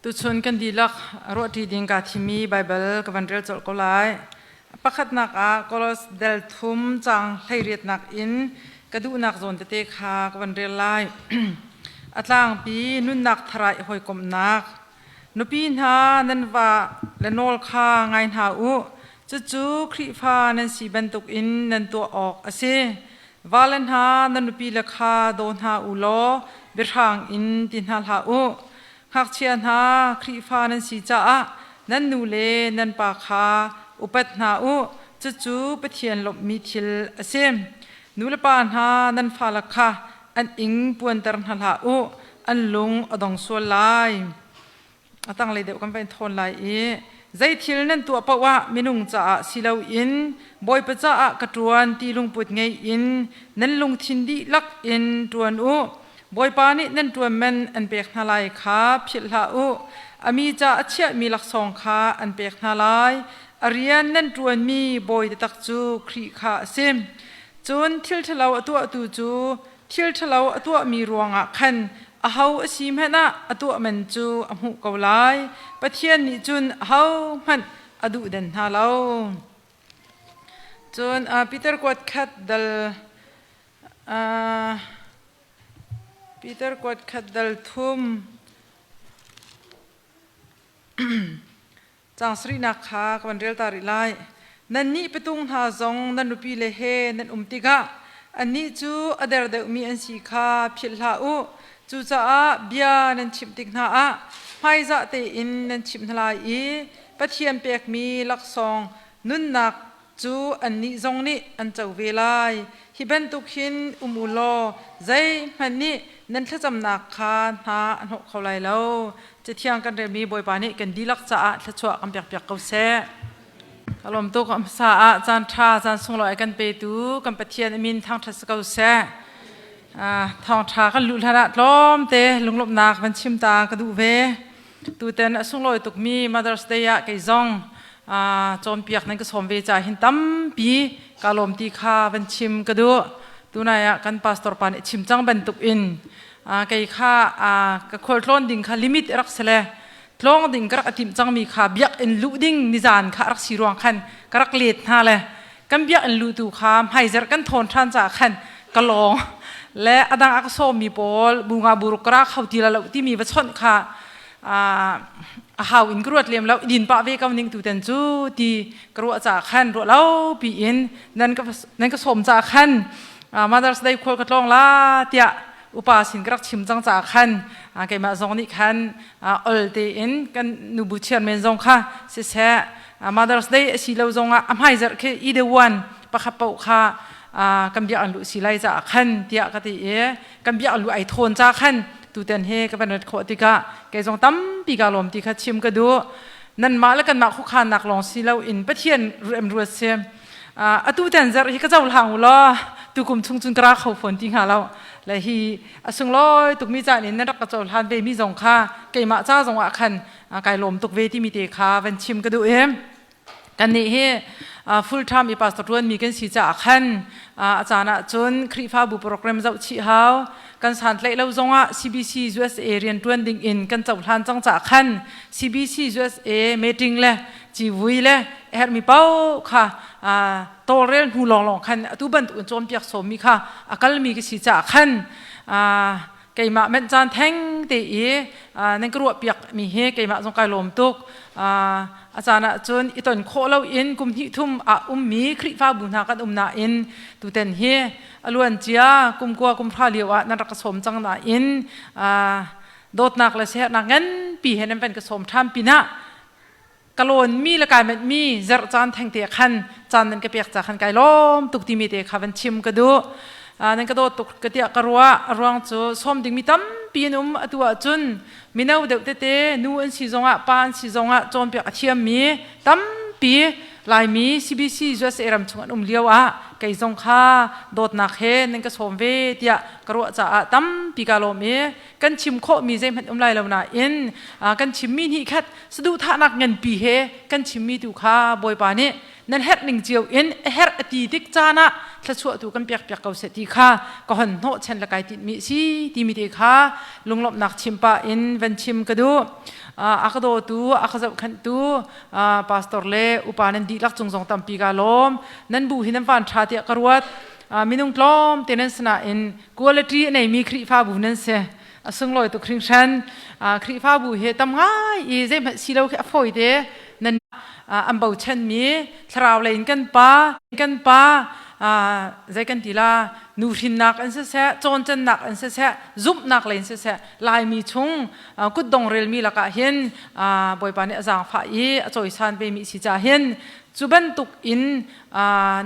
Tuchun kan dihlak ruahṭi ding kaa thimmi Baibal ka van rel colh ko lai. Pakhatnak ah Kolos del thum caang 18nak in ka duhnak zawn tete kha ka van rel lai. A tlangpi nunnak thar ah i hawikomhnak. Nupi hna nan va le nawl kha ngai hna u. Cucu Khrihfa nan si bantukin nan tuah awk a si. Vale hna nan nupile kha daw hna u law biahrang in ti hna hlah u. Ngakchia hna Khrihfa nan si caah nan nu le nan pa kha upat hna u. Cucu Pathian lawmhmi thil a si. Nu le pa hna nan fale kha an ing puanter hna hlah u. An lung a dong sual lai. A tanglei deuh kan va in thawn lai i zei thil nan tuah paoh ah minung caah si loin Bawipa caah ka ṭuan ti lungput ngei in nan lungthin dihlak in ṭuan u. Bawipa nih nan ṭuan man an pek hna lai kha philh hlah u. A mi ca a chiahmi laksawng kha an pek hna lai. A rian nan ṭuanmi Bawi taktak cu Khrih kha a si. Cun thil ṭhalo a tuahtu cu thil ṭhalo a tuahmi ruangah khan aho a si hmanh ah a tuah man cu a hmuh ko lai. Pathian nih cun ahohmanh a duhdan hna lo. Cun Peter kuat khat dal Peter kuat khat dal thum Caang sarihnak kha ka van rel ta rih lai. Nannih patung hna zong nan nupile he nan um tikah annih cu a der deuhmi an si kha philh hlah u. Cucaah bia nan chimh tik hna ah hmaizah tein nan chimh hna lai i Pathian pekmi laksawng nunnak cu annih zong nih an co ve lai. Hi bantuk hin um u law zeihmanh nih nan thlacamnak kha hna a hnawh kho lai lo. Cathiang kan relmi Bawipa nih kan dihlak caah thluachuah kan pekpiak ko seh. Ka lawm tuk hmasa ah caan ṭha caan sunglawi kan petu kan Pathian a min thangṭhat si ko seh. Thawngṭha kan luh hlan ah tlawmte lunglawmhnak van chim ta ka duh ve. Tutan a sunglawi tukmi Mother's Day ah kei zong cawnpiak nan ka sawm ve ca hin tampi ka lawm ti kha van chim ka duh. Tunai ah kan pastor pa nih chim cang bantuk in kei kha ka khualtlawn ding kha limit rak si le tlawng ding ka rak atimh cangmi kha biakinn luh ding nizan kha rak si ruang khan ka rak let hna le kan biakinn luh tu kha hmaizarh kan thawn ṭhan caah khan ka lawng le adang a ka sawmmi pawl bunga buruk ka ra kho ti la lo timi va chawnh kha a hau in ka ruat lem lo din pah ve ko ning tu ten cu ti ka ruah caah khan ruah lo pi in nan ka sawm caah khan Mother's Day khual ka tlawng la tiah upa sin ka rak chim cang caah khan keimah zong nih khan ol tein kan nubu chairman zong kha siseh Mother's Day a si lo zong ah a hmaizarh khi either one pakhat paoh kha kan biak an luh si lai caah khan tiah ka ti i kan biak an luh ai thawn ca khan tutan he ka van rat khawh tikah kei zong tampi ka lawm ti kha chim ka duh nanmah le kanmah khuakhannak lawng si lo in Pathian rem ruat si atu tan zarh hi ka cohlang u law tukum chung cun ka ra kho fawn ti hnga lo le hi a sunglawi tukmi caan in nan rak ka cohlan ve mi zong kha keimah ca zong ah khan kai lawm tuk ve timi te kha van chim ka duh i kannih hi full time i pastor tuan mi kan si caah khan a caan ah cun Khrihfabu program zoh chih hau kan santlaih lo zongah CBC USA rian tuan ding in kan cohlan cang caah khan CBC USA meeting le civui le herhmi paoh kha tawlrel hnu lawnglawng khan atu bantuk in cawnpiak sawmmi kha a kalmi ka si caah khan keimah manh caan theng te i nan ka ruah piak mi hi keimah zong kai lawm tuk. A caan ah cun i ton khawh lo in kum hnih thum ah ummi Khrihfabu hna kan um nain tuten hi a luan cia kum kua kum hra lio ah nan rak ka sawm cang nain dawtnak le siaherhnak nganpi he nan van ka sawm ṭhan pinah ka lawnmi le kai manhmi zarh caan thengte khan caan nan ka pek ca khan kai lawm tuk timi te kha van chim ka duh. Nan ka dawt tuk ka tiah ka ruah. A ruang cu sawm dingmi tampi an um. Atu ahcun mino deuh tete nu an si zongah pa an si zongah cawnpiak a thiammi tampi Laimi CBC USA ram chung an um lio ah kei zong kha dawtnak he nan ka sawm ve tiah ka ruah caah tampi ka lawm i kan chim khawhmi zeihmanh um lai lo nain kan chimmi nih khat saduhthahnak nganpi he kan chimmi tu kha Bawipa nih Nan herh ning cio in a herh a ti tik caan ah thluachuah tu kan pek piak ko seh ti kha ka hon hnawh chen le kai tinhmi si timi te kha lunglawmhnak chim pah in van chim ka duh. A ka dawtu, a ka zohkhenhtu pastor le upa nan dihlak cung zong tampi ka lawm. Nan bu hi nan van ṭha tiah ka ruat. Minung tlawm te nan sinain quality a neimi Khrihfabu nan si. A sunglawi tuk hringhran. Khrihfabu hi tam ngai i zeihmanh si lo khi a fawi te. Nan an bochanmi thlarau lei in kan pa kan pa zei kan ti la nu hrinnak an siseh, cawncannak an siseh, zumhnak lei in siseh, Laimi chung kutdong relmi lakah hin Bawipa nih a zaangfah i a cawisan vemi si caah hin cu bantuk in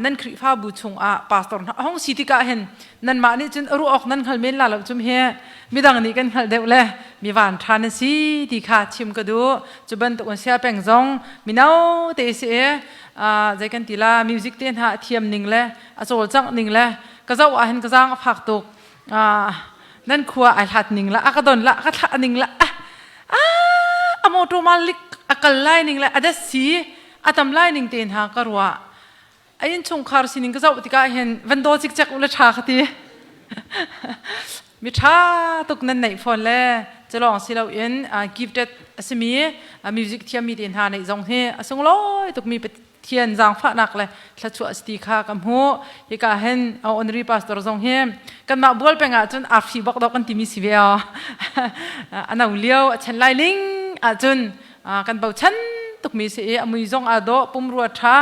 nan Khrihfabu chungah pastor hna hong si tikah hin nanmah nih cun ruah awk nan hngal men la lo cum hi midang nih kan hngalh deuh le mi van ṭha nan si ti kha chim ka duh. Cu bantuk in sia peng zong mino te si i zei kan ti la, music te hna a thiam ning le a cawlcangh ning le ka zoh ah hin ka zaang a fak tuk. Nan khua ai hlat ning la, a ka don la, a ka thlah ning la, a motor malik a kal lai ning le a dat si a tam lai ning te hna ka ruah. A inn chungkhar sining ka zoh tikah hin van daw cikcek u le ṭha ka ti. Mi ṭha tuk nan neih fawn le culawng si loin gifted a simi music thiammi te hna neih zong hi a sunglawi tukmi Pathian zaangfahnak le thluachuah a si ti kha ka hmuh. Hika hin honorary pastor zong hi kanmah bual peng ah cun arfi bak dawk kan timi si ve aw. A no lio a chen lai ling ahcun kan bochan tukmi si i a mui zong aa dawh, pumrua ṭha,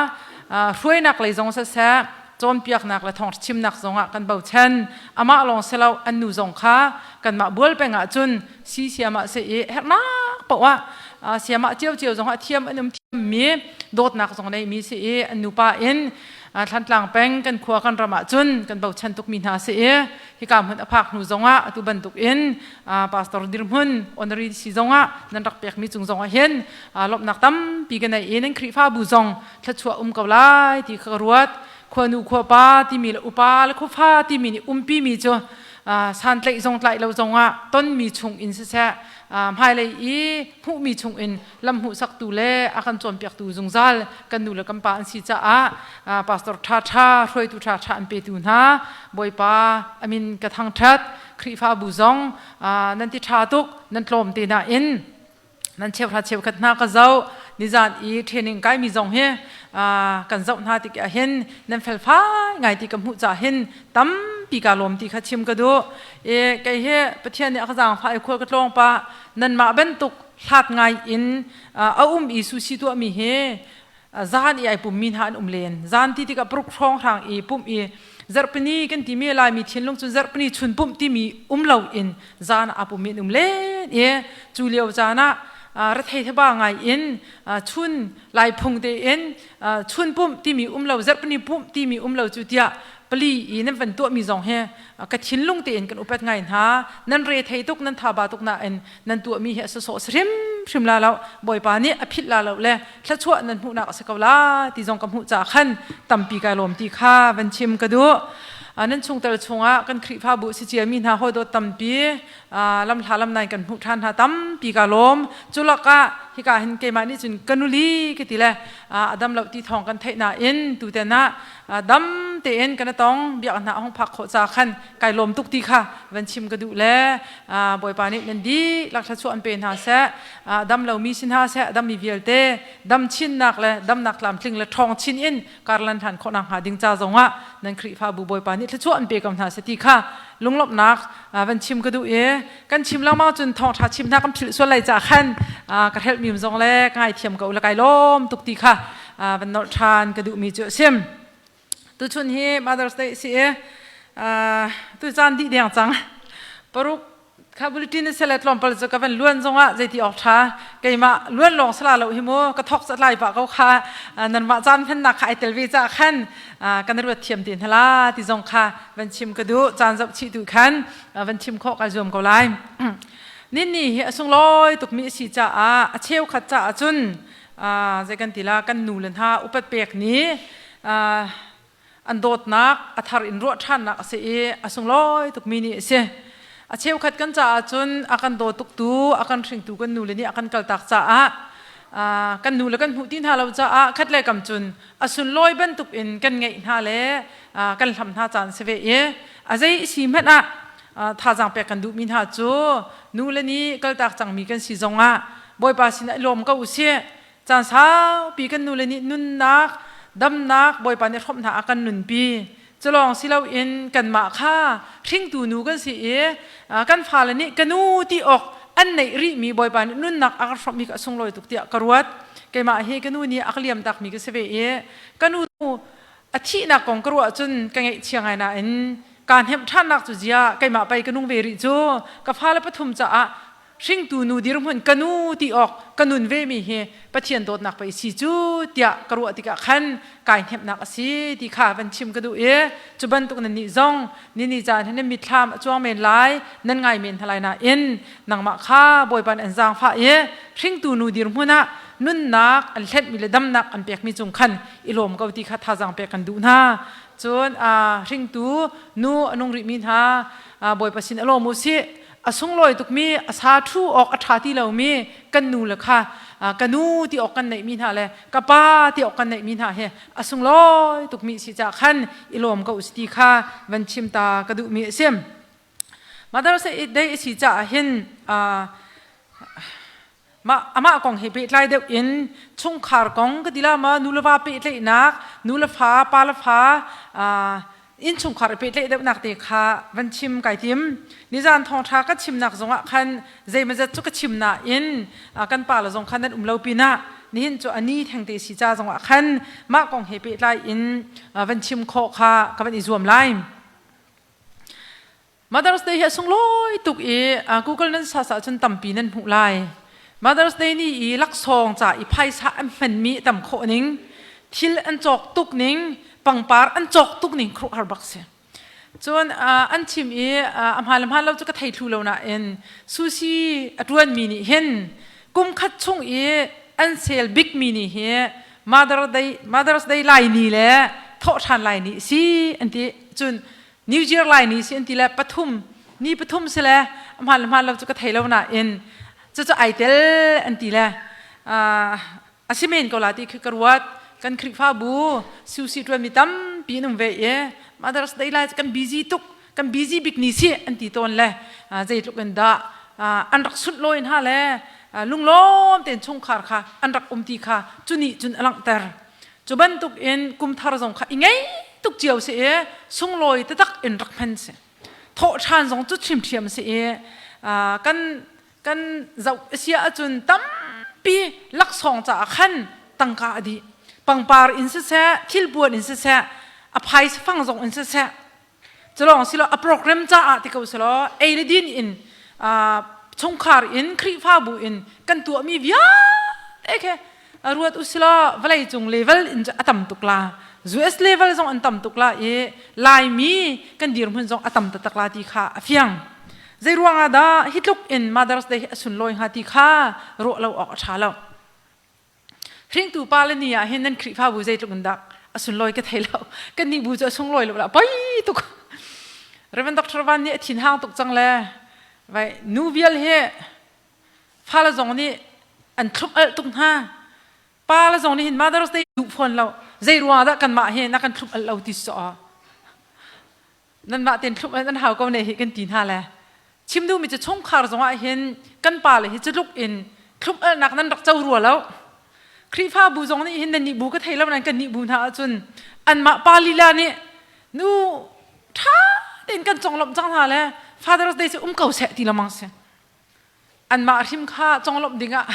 hruainak lei zong siseh, cawnpiaknak le thawngchimnak zongah kan bochan. Amah lawng si lo, an nu zong kha kanmah bual peng ah cun si siamah si i herhnak paoh ah siamah ciocio zong ah thiam an um thiammi dawtnak zong neimi si i an nupa in Thlantlang peng kan khua kan ram ah cun kan bochan tukmi hna si i hika hmun a phak hnu zongah atu bantuk in pastor dirhmun honorary si zongah nan rak pekmi cung zongah hin lawmhnak tampi ka nei i nan Khrihfabu zong thluachuah um ko lai ti kha ka ruat. Khuanu khuapa timi le upa le khuafa timi nih umpi mi cu santlaih zong tlaih lo zongah tonmi chung in siseh, hmailei i hmuhmi chung in lam hmuhsaktu le a kan cawnpiaktu zungzal kan nu le kan pa an si caah pastor ṭhaṭha, hruaitu ṭhaṭha an petu hna Bawipa amin ka thangṭhat. Khrihfabu zong nan ti ṭha tuk, nan tlawm te nain nan cheuhra cheukhat hna ka zoh. Nizan i training kaimi zong hi kan zoh hna tik ah hin nan felfai ngai ti ka hmuh caah hin tampi ka lawm ti kha chim ka duh. E kei hi Pathian nih a ka zaangfah i khual ka tlawng pah, nanmah bantuk hlat ngai in a um i sushi tuahmi hi zan i ai pummi hna an um len. Zan ti tikah paruk hrawng hrang i pumh i zarhpini kan timi Laimi thinlung cun zarhpini chun pumh timi um lo in zan ah aa pummi an um len i cu lio caan ah rethei thaba ngai in chun lai phung tein chun pumh timi um lo, zarhpini pumh timi um lo cu tiah pali i nan van tuahmi zong hi ka thinlung tein kan upat ngai hna. Nan re thei tuk, nan thaba tuk nain nan tuahmi hi a sawsawh hrim hrim la lo. Bawipa nih a philh la lo le thluachuah nan hmuhnak a si ko la ti zong ka hmuh ca khan tampi kai lawm ti kha van chim ka duh. Nan chungtel chungah kan Khrihfabu si ciami hna hawi dawt tampi lamhla lamnai kan hmuh ṭhan hna, tampi ka lawm. Cu lakah hika hin keimah nih cun ka nuli ka ti le a dam lo ti thawng kan theih nain tuten ah dam tein kan tong biak hna hong phak khawh ca khan kai lawm tuk ti kha van chim ka duh le Bawipa nih nan dihlak thluachuah an pe hna seh. Dam lomi si hna seh, dammi vialte dam chinnak le damnak tlamtling le ṭhawng chin in karlan hlan khawhnak hnga ding ca zongah nan Khrihfabu Bawipa nih thluachuah an pe ko hna seh ti kha lunglawmhnak van chim ka duh i kan chim lengmang cun thawngṭha chim hna kan philh sual lai ca khan ka hrelhmi zong le ka ngaithiam ko la, kai lawm tuk ti kha van nolh ṭhan ka duhmi cu a sim. Tuchun hi Mother's Day si i tu caan dih deng cang. Paruk kha bulletin se le tlawmpal cu ka van luan zongah zeiti awk ṭha, keimah luan lawng sala lo hi mu ka thok cat lai pah ko kha. Nanmah caan hmannak kha ai tel ve ca khan kan ruat thiam te hna la ti zong kha van chim ka duh. Caan zoh chih tu khan van chim khawh kai zuam ko lai. Nin ni hi a sunglawi tukmi a si caah a cheukhat caah cun zei kan ti la, kan nu le hna upat pek ni, an dawtnak a thar in ruah ṭhannak a si i a sunglawi tukmi ni a si. A cheukhat kan caah cun a kan daw tuktu, a kan hringtu kan nu le nih a kan kaltak caah Kan nu le kan hmuh ti hna lo caah khat le kam cun a sunlawi bantuk in kan ngeih hna le kan hlam hna caan si ve i a zei si hmanh ah thazaang pek kan duhmi hna cu nu le nih kaltak cangmi kan si zongah Bawipa sinah i lawm ko usih. Caan saupi kan nu le nih nunnak, damnak Bawipa nih hrawmh hna a kan nunpi. Culawng si loin kanmah kha hringtu nu kan si i kan fale nih ka nu ti awk an neih rihmi Bawipa nih nunnak a ka hrawmhmi kha a sunglawi tuk tiah ka ruat. Keimah hi ka nu nih a ka liam takmi ka si ve i ka nu a thihnak kong ka ruah cun ka ngaihchia ngai nain kaa hnemh ṭhannak cu zia keimah pei ka nung ve rih cu ka fale pathum caah hringtu nu dirhmun ka nu ti awk ka nun vemi hi Pathian dawtnak pei si cu tiah ka ruah tikah khan kai hnemhnak a si ti kha van chim ka duh i cu bantuk nan nih zong nini caan hi nan mitthlam a cuang men lai nan ngai men hna lai nain nangmah kha Bawipa nih an zaangfah i hringtu nu dirhmun ah nunnak an hlenhmi le damnak an pekmi cung khan i lawm ko ti kha thazaang pek kan duh hna. Cun hringtu nu a nung rihmi hna Bawipa sin a lawm u sih. A sunglawi tukmi a sa ṭhu awk a ṭha ti lomi kan nu le kha ka nu ti awk kan neihmi hna le ka pa ti awk kan neihmi hna hi a sunglawi tukmi si caah khan i lawm ko u si ti kha van chim ta ka duhmi a si. Mother's Day a si caah hin mah amah kong he pehtlai deuh in chungkhar kong ka ti la ma nu le va pehtlaihnak nu le fa pa le fa innchungkhar i pehtlaih deuhnak te kha van chim kai tim. Nizan thawngṭha ka chimnak zongah khan zeimazat cu ka chim nain kan pa le zong khan nan um lo pinah nihin cu a ni thengte si ca zongah khan mah kong he pehtlai in van chim khawh kha ka van i zuam lai. Mother's Day hi a sunglawi tuk i Google nan search ahcun tampi nan hmuh lai. Mother's Day ni i laksawng ca i phaisa an hmanmi a tam khawh ning, thil an cawk tuk ning, pangpar an cawk tuk ning khuaruahhar bak si. Cun an chim i a hmaan le hmaan lo cu ka thei thlu lo nain Sushi a ṭuanmi nih hin kum khat chung i an sale bikmi ni hi Mother Day, Mother's Day lai ni le thawhṭhan lai ni si an ti. Cun New Year lai ni si an ti le pathum ni pathum si le hmaan le hmaan lo cu ka thei lo nain cucu ai tel an ti le a si men ko la ti khi ka ruat. Kan Khrihfabu susi ṭuanmi tampi an um ve i Mother's Day lai kan busy tuk, kan busy bik ni si an ti tawn le zeitluk in dah an rak sunhlawi hna le lunglawm tein chungkhar kha an rak um ti kha cu nih cun a langhter. Cu bantuk in kum thar zong kha i ngei tuk cio si i sunglawi taktak in rak hman si. Thawh ṭhan zong cu ṭhiamṭhiam si i kan kan zoh a si ahcun tampi laksawng caah khan tangka a dih. Pangpar in siseh, thilpuan in siseh, a phaisa fang zong in siseh, culawng silo a program caah ti ko selaw ei le din in chungkhar in Khrihfabu in kan tuahmi vialte khi ruat usilaw vawlei cung level in a tam tuk la. US level zong an tam tuk la i Laimi kan dirhmun zong a tam taktak la ti kha a fiang. Zei ruangah dah hi tluk in Mother's Day hi a sunlawi hnga ti kha ruah lo awk a ṭha lo. Hringtu pa le ni ah hin nan Khrihfabu zeitluk in dah a sunlawi ka thei lo. Kan nih bu cu a sunglawi lo la poi tuk. Reverend Dr. Van nih a thin hang tuk cang le vai nu vial hi fale zong nih an thlum alh tuk hna. Pa le zong nih hin Mother's Day duh fawn lo. Zei ruang dah kanmah hi na kan thlum alh lo ti so. Nanmah ten thlum an hau ko ne hi kan ti hna le. Chim duhmi cu chungkhar zongah hin kan pa le hi cutluk in thlum alnak nan rak co rua lo. Khrihfabu zong nih hin nan nih bu ka thei lo nan kan nih bu hna ahcun anmah pa lila nih nu ṭha tein kan conglawmh cang hna le Father's Day cu um ko seh ti lengmang si. Anmah hrim kha conglawmh dingah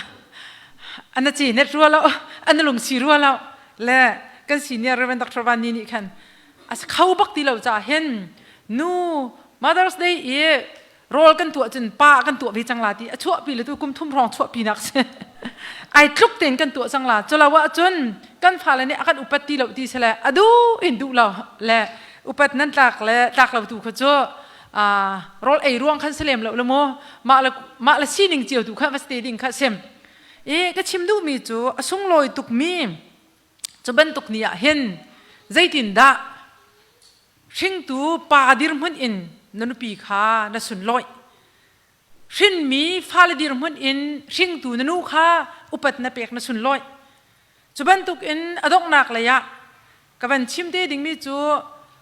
an a ce net rua lo, an a lungsi rua lo le kan senior Reverend Dr. Van Ni nih khan a kho bak ti lo caah hin nu Mother's Day i rawl kan tuah cun pa kan tuah ve cang la ti a chuahpi le tu kum thum hrawng chuahpi nak si ai tluk tein kan tuah cang la culo ahcun kan fale nih a kan upat ti lo ti sile a duh in duh lo le upat nan tlak le tlak lo tu kha cu rawl ei ruang khan si lem lo le mu mah le mah le sining cio tu kha va ste ding kha sim i ka chim duhmi cu a sunglawi tukmi cu bantuk ni ah hin zeitindah hringtu pa dirhmun in na nupi kha na sunlawih. Hrinmi fale dirhmun in hringtu na nu kha upat na pek na sunlawih. Cu bantukin a donghnak lei ah ka van chim te dingmi cu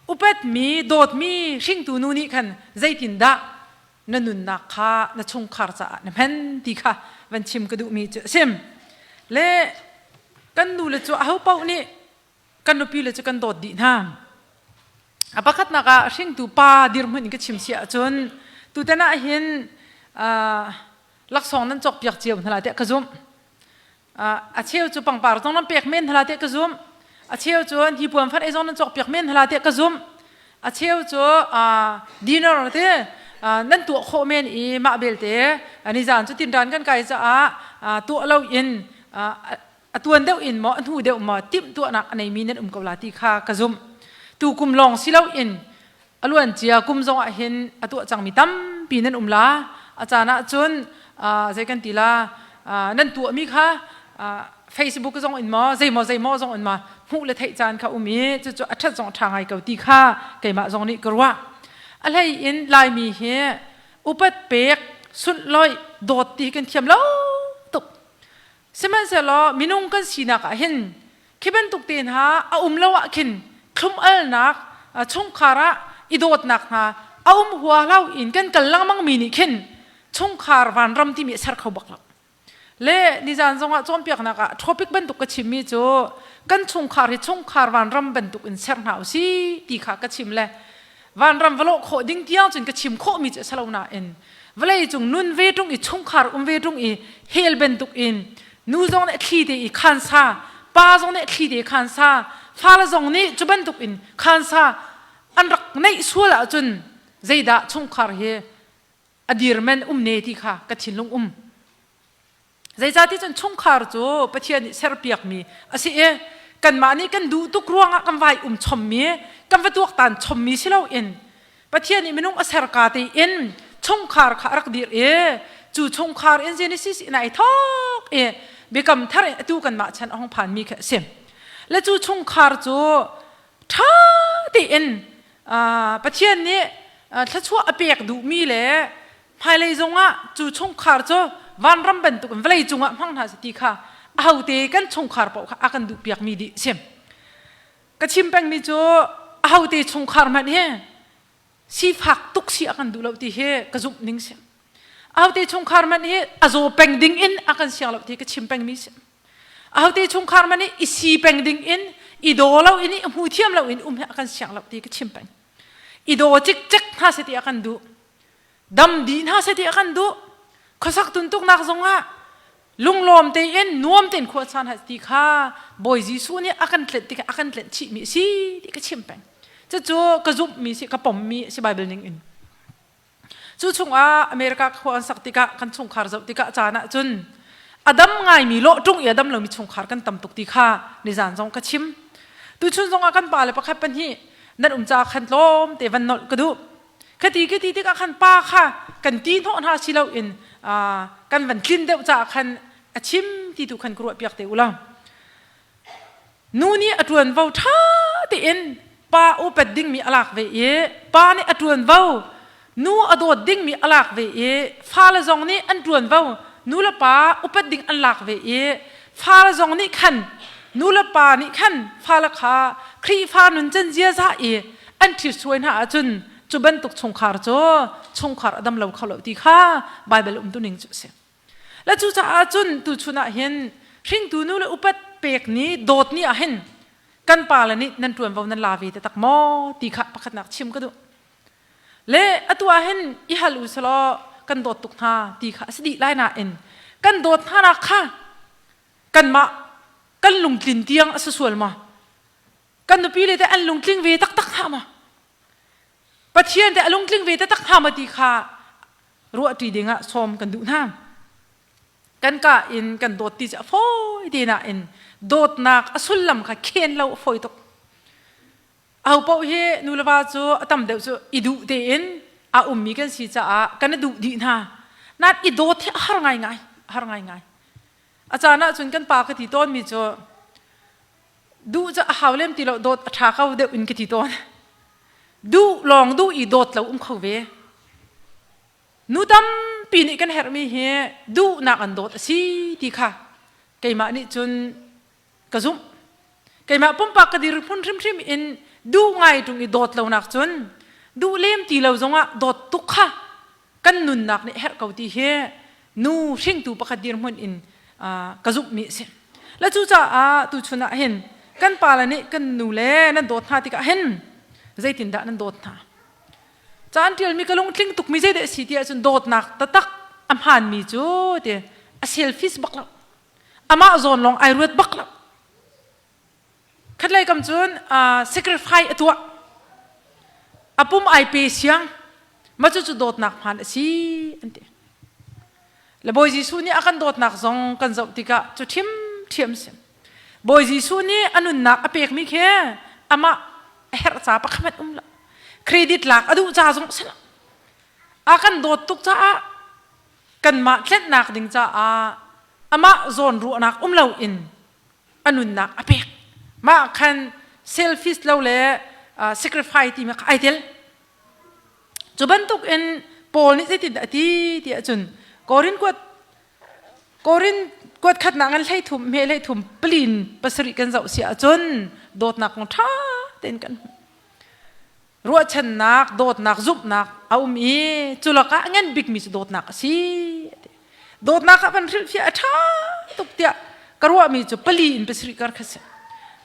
upatmi dawtmi hringtu nu nih khan zeitindah na nunnak kha na chungkhar caah na hman ti kha van chim ka duhmi cu a si. Le kan nu le cu ahopaoh nih kan nupi le cu kan dawt dih hna. A pakhatnak ah hringtu pa dirhmun in ka chim si ahcun tutan ah hin laksawng nan cawkpiak cio hna lai tiah ka zumh. A cheu cu pangpar zong nan pek men hna lai tiah ka zumh. A cheu cu hi puan fat ei zong nan cawkpiak men hna lai tiah ka zumh. A cheu cu dinner te nan tuah khawh men i mah belte nizan cu tinran kan kai caah tuah lo in a tuan deuh in maw a hnu deuh maw timhtuahnak a neimi nan um ko la ti kha ka zumh. Tu kum lawng si lo in a luan cia kum zong ah hin a tuah cangmi tampi nan um la. A caan ah cun zei kan ti la nan tuahmi kha Facebook zong in maw zeimaw zeimaw zong in maw hmuh le theih caan kha um i cucu a ṭhat zong a ṭha ngai ko ti kha keimah zong nih ka ruah. A hlei in Laimi hi upat pek sunhlawih dawt ti kan thiam lo tuk. Sihmanhsehlaw minung kan sinak ah hin khi bantuk te hna a um lo ah khin thlum-alnak chungkhar ah i dawtnak hna a um hua lo in kan kal lengmang mi nih khin chungkhar vanram timi a ser kho bak lo. Le nizan zongah cawnpiaknak ah topic bantuk ka chimmi cu kan chungkhar hi chungkhar vanram bantuk in ser hna usih ti kha ka chim le vanram va lawh khawh ding tiang cun ka chim khawhmi cu a si lo nain vawlei cung nun ve ṭung i chungkhar um ve ṭung i hell bantuk in nu zong nih thli te i khansa pa zong nih thli te khansa fale zong nih cu bantuk in khansa an rak neih sual ahcun zeidah chungkhar hi a dirmen um ne ti kha ka thinlung um. Zeicahti cun chungkhar cu Pathian nih serpiakmi a si i kanmah nih kan duh tuk ruangah kan vai um chommi, kan va tuaktan chommi si loin Pathian nih minung a serka tein chungkhar kha a rak dir i cu chungkhar in Genesis in ai thawk i biakam thar in atu kanmah chan a hung phanmi kha a si. Le cu chungkhar cu ṭha tein Pathian nih thluachuah a pek duhmi le hmailei zongah cu chungkhar cu vanram bantuk in vawlei cungah hmang hna seh ti kha ahote kan chungkhar paoh kha a kan duhpiakmi dih a si. Ka chim pengmi cu ahote chungkhar hmanh hi sifak tuk si a kan duh lo ti hi ka zumh ning si. Ahote chungkhar hmanh hi a zaw peng ding in a kan siang lo ti ka chim pengmi si. Ahote chungkhar hmanh hi i si peng ding in i daw lo in i hmu thiam lo in um hi a kan siang lo ti ka chim peng. I daw cikcek hna seh ti a kan duh. Dam dih hna seh ti a kan duh. Khuasak tuntuknak zongah lunglawm tein nuam tein khua caan hai ti kha Bawi Jesuh nih a kan tlenh tikah a kan tlenh chihmi a si ti ka chim peng. Cucu ka zumhmi si ka pommi si Bible ning in. Cu chungah America khua an sak tikah kan chungkhar zoh tikah caan ah cun a dam ngaimi lawh ṭung i a dam lomi chungkhar kan tam tuk ti kha nizan zong ka chim. Tuchun zongah kan pa le pakhat pahnih nan um caah khan tlawm te van nolh ka duh. Khati ka ti tikah khan pa kha kan ti hnawh hna si loin kan van tlin deuh caah khan a chim ti tu khan ka ruah piak te u law. Nu nih a ṭuanvo ṭha tein pa upat dingmi a lak ve i pa nih a ṭuanvo nu a dawt dingmi a lak ve i fale zong nih an ṭuanvo nu le pa upat ding an lak ve i fale zong nih khan nu le pa nih khan fale kha Khrihfa nuncan ziaza i an ṭhitsuai hna ahcun cu bantuk chungkhar cu chungkhar a dam lo kho lo ti kha Baibal umtuning cu a si. Le cucaah cun tuchun ah hin hringtu nu le upat pek ni dawt ni ah hin kan pale nih nan ṭuanvo nan la ve te tak maw ti kha pakhatnak chim ka duh. Le atu ah hin i hal u selaw kan dawt tuk hna ti kha a si dih lai nain kan dawt hna nak kha kanmah kan lungtlin tiang a si sual maw? Kan nupi le te an lungtling ve taktak hnga maw? Pathian te a lungtling ve taktak hnga maw ti kha ruahṭi dingah sawm kan duh hna. Kan ka in kan dawt ti cu a fawi te nain dawtnak a sullam kha khen lo a fawi tuk. Aho paoh hi nu le va cu a tam deuh cu i duh tein a ummi kan si caah kan i duh dih hna. Nain i dawt hi a har ngaingai, a har ngaingai. A caan ahcun kan pa ka ti tawnmi cu duh cu a hau lem ti lo dawt a ṭha ko deuh in ka ti tawn. Duh lawng duh i dawt lo um kho ve. Nu tampi tampi nih kan herhmi hi duhnak an dawt a si ti kha keimah nih cun ka zumh. Keimah pumpak ka dirhmun hrimhrim in duh ngai ṭung i dawt lonak cun duh lem ti lo zongah dawt tuk kha kan nunnak nih herh ko ti hi nu hringtu pakhat dirhmun in ka zumhmi a si. Le cucaah tuchun ah hin kan pale nih kan nu le nan dawt hna tikah hin zeitindah nan dawt hna? Ca an ṭialmi ka lungtling tukmi zeidah a si ti ahcun dawtnak taktak a hmaanmi cu ti a selfish bak lo. Amah zawn lawng ai ruat bak lo. Khatlei kam cun sacrifice a tuah. A pum ai pe siang. Mah cucu dawtnak hmaan a si an ti. Le Bawi Jesuh nih a kan dawtnak zong kan zoh tikah cu ṭhiamṭhiam si. Bawi Jesuh nih a nunnak a pekmi khi amah a herh ca pakhat hmanh um lo. Credit lak a duh ca zong si lo. A kan dawt tuk caah kanmah tlenhnak ding caah amah zawn ruahnak um loin a nunnak a pek. Mah khan selfish lo le sacrifice timi kha ai tel. Cu bantuk in Paul nih zeitin a ti ti ahcun Korin kuat Korin kuat khatnak ngan hleithum hme hleithum palin pasarih kan zoh si ahcun dawtnak kong ṭha tein kan hmuh. Ruahchannak, dawtnak, zumhnak a um i cu lakah a ngan bikmi cu dawtnak a si. Dawtnak ah van hrilhfiah a ṭha tuk tiah ka ruahmi cu pali in pasarih kar kha si.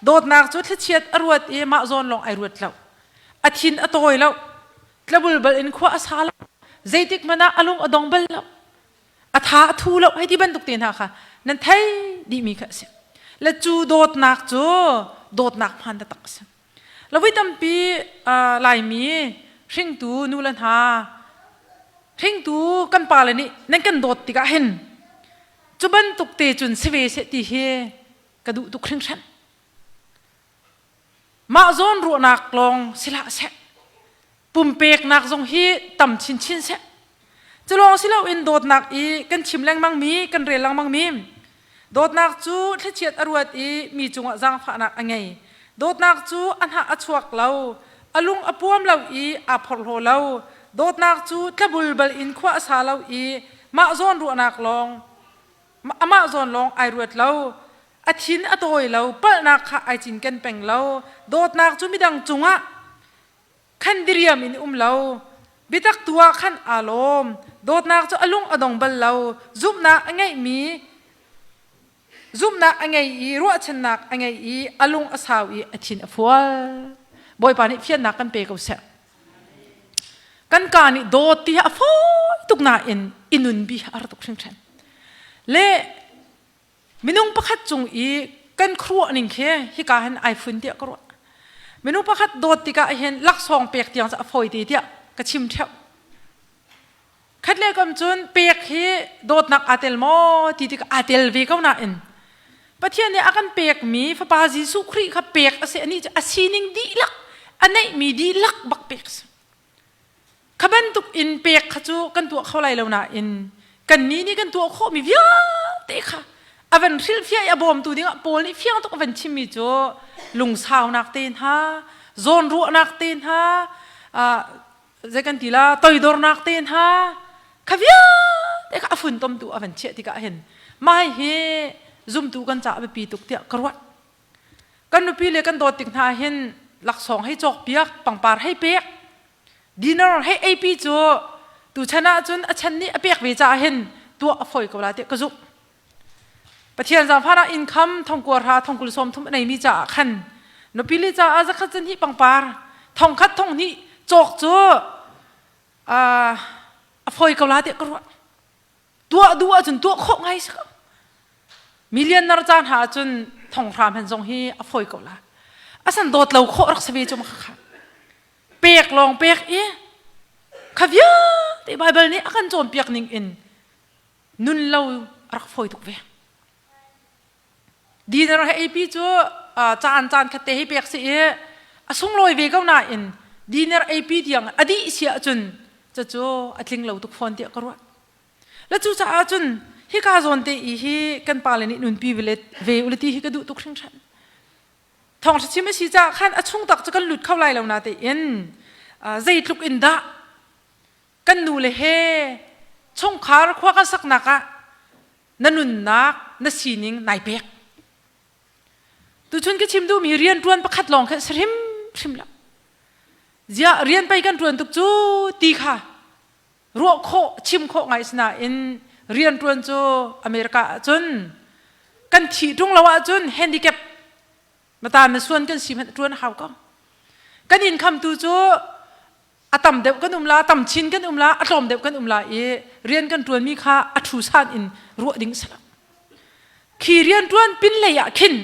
Dawtnak cu thlachiat a ruat i mah zawn lawng ai ruat lo. A thin a tawi lo. Tlabulbal in khua a sa lo. Zeitik hmanh ah a lung a dong bal lo. A tha a thu lo. Hei ti bantuk te hna kha nan thei dihmi kha a si. Le cu dawtnak cu dawtnak hmaan taktak a si. Lawi tampi Laimi hringtu nu le hna hringtu kan pale nih nan kan dawt tikah hin cu bantuk te cun si ve seh ti hi ka duh tuk hringhran. Mah zawn ruahnak lawng si hlah seh. Pumpeknak zong hi tam chinchin seh. Cu lawng si loin dawtnak i kan chim lengmang mi, kan rel lengmang mi, dawtnak cu thlachiat a ruat i mi cungah zaangfahnak a ngei. Dawtnak cu a hnah a chuak lo, a lung a puam lo i aa phorhlaw lo. Dawtnak cu tlabulbal in khua a sa lo i mah zawn ruahnak lawng amah zawn lawng ai ruat lo. A thin a tawi lo, palhnak kha ai cinken peng lo. Dawtnak cu midang cungah khan diriam in um lo. Biatak tu ah khan aa lawm. Dawtnak cu a lung a dong bal lo. Zumhnak a ngeihmi zumhnak a ngei i ruahchannak a ngei i a lung a sau i a thin a fual. Bawipa nih fiannak kan pe ko seh. Kan ka nih dawt ti hi a fawi tuk nain i nun bi a har tuk hringhran. Le Minung pakhat cung i kan khuaruah ning khi hika hin ai fun tiah ka ruah. Minung pakhat dawt tikah hin laksawng pek tiang cu a fawi te tiah ka chim ṭheo. Khat le kam cun pek hi dawtnak aa tel maw ti tikah aa tel ve ko nain Pathian nih a kan pekmi Fapa Jesuh Khrih kha pek a si anih cu a sining dihlak a neihmi dihlak bak pek a si. Kha bantuk in pek kha cu kan tuah kho lai lo nain kannih nih kan tuah khawhmi vialte kha a van hrilhfiah i a bawmtu dingah Paul nih fiang tuk a van chimmi cu lungsaunak te hna, zawnruahnak te hna, zei kan ti la, toidornak te hna, kha vialte kha a funtomtu a van chiah tikah hin mai hi zumtu kan caah biapi tuk tiah ka ruah. Kan nupi le kan dawt tik hna hin laksawng hei cawk piak, pangpar hei pek, dinner hei eipi cu tuchan ahcun a chan nih a pek ve caah hin tuah a fawi ko la tiah ka zumh. Pathian zaangfah ah income thongkua hra thongkul sawm thum a neimi caah khan nupi le caah zakhat cun hi pangpar thongkhat thonghnih cawk cu a fawi ko la tiah ka ruah. Tuah duh ahcun tuah khawh ngai si ko. Millionaire ca hna ahcun thonghram han zong hi a fawi ko la. Asan dawt lo khawh rak si ve cu ma kha. Pek lawng pek i kha vialte Bible nih a kan cawnpiak ning in nun lo a rak fawi tuk ve. Dinner he eipi cu caan caan khat te hei pek si i a sunglawi ve ko nain dinner eipi tiang a dih si ahcun cucu a tling lo tuk fawn tiah ka ruah. Le cucaah cun hika zawn te i hi kan pale nih nunpi ve ule ti hi ka duh tuk hringhran. Thawngṭha chim a si caah khan a chung tak cu kan lut kho lai lo na tein zeitluk in dah kan nu le he Chungkhar khua kan saknak ah na nunnak, na sining nai pek. Tuchun ka chim duhmi rian ṭuan pakhat lawng khan si hrimhrim lo. Ziah rian pei kan ṭuan tuk cu ti kha ruah khawh, chim khawh ngai sinain rian ṭuan cu America ahcun kan thih ṭung lo ahcun handicap mata na suan kan si hmanh ṭuan a hau ko. Kan income tu cu a tam deuh kan um la, tam chin kan um la, a tlawm deuh kan um la i rian kan ṭuanmi kha a ṭhu san in ruah ding si lo. Khi rian ṭuan pin lei ah khin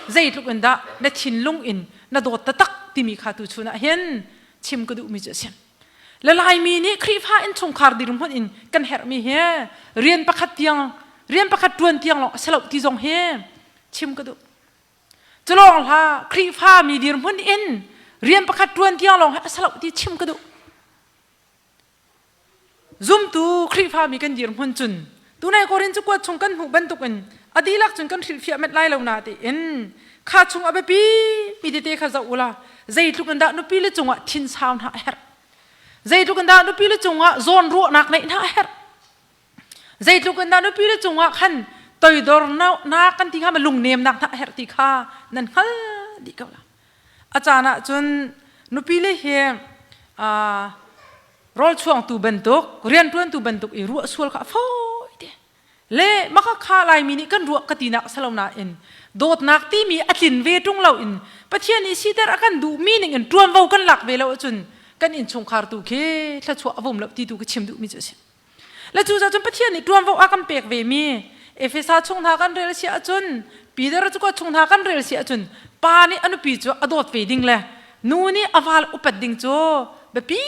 zeitluk in dah na thinlung in na dawt taktak timi kha tu chun ah hin chim ka duhmi cu a si. Le Laimi nih Khrihfa innchungkhar dirhmun in kan herhmi hi rian pakhat tiang rian pakhat ṭuan tiang lawng a si lo ti zong hi chim ka duh. Culawng hlah Khrihfa mi dirhmun in rian pakhat ṭuan tiang lawng hi a si lo ti chim ka duh. Zumtu Khrihfa mi kan dirhmun cun tunai Korin cakuat chung kan hmuh bantukin a dihlak cun kan hrilhfiah met lai lo na tiin kha chung a biapi mi tete kha zoh ula zeitluk in dah nupi le cungah thinsau hna a herh zeitluk in dah nupi le cungah zawnruahnak neih hna a herh Zeitluk in dah nupi le cungah khan toidornak kan ti hnga ma lungnemnak hna a herh ti kha nan hngal dih ko la. A caan ah cun nupi le hi rawl chuangtu bantuk rianṭuantu bantuk i ruah sual kha a fawi te. Le maka kha Laimi nih kan ruah ka tinak a si lo nain dawtnak timi a tlin ve ṭung lo in Pathian nih siter a kan duhmi ning in ṭuanvo kan lak ve lo ahcun kan innchungkhar tu khi thluachuah a vum lo ti tu ka chim duhmi cu a si. Le cu cun Pathian nih ṭuanvo a kan pek vemi Efesa chung hna kan rel si ahcun Peter cu ka chung hna kan rel si ahcun pa nih a nupi cu a dawt ve ding le nu nih a val upat ding cu biapi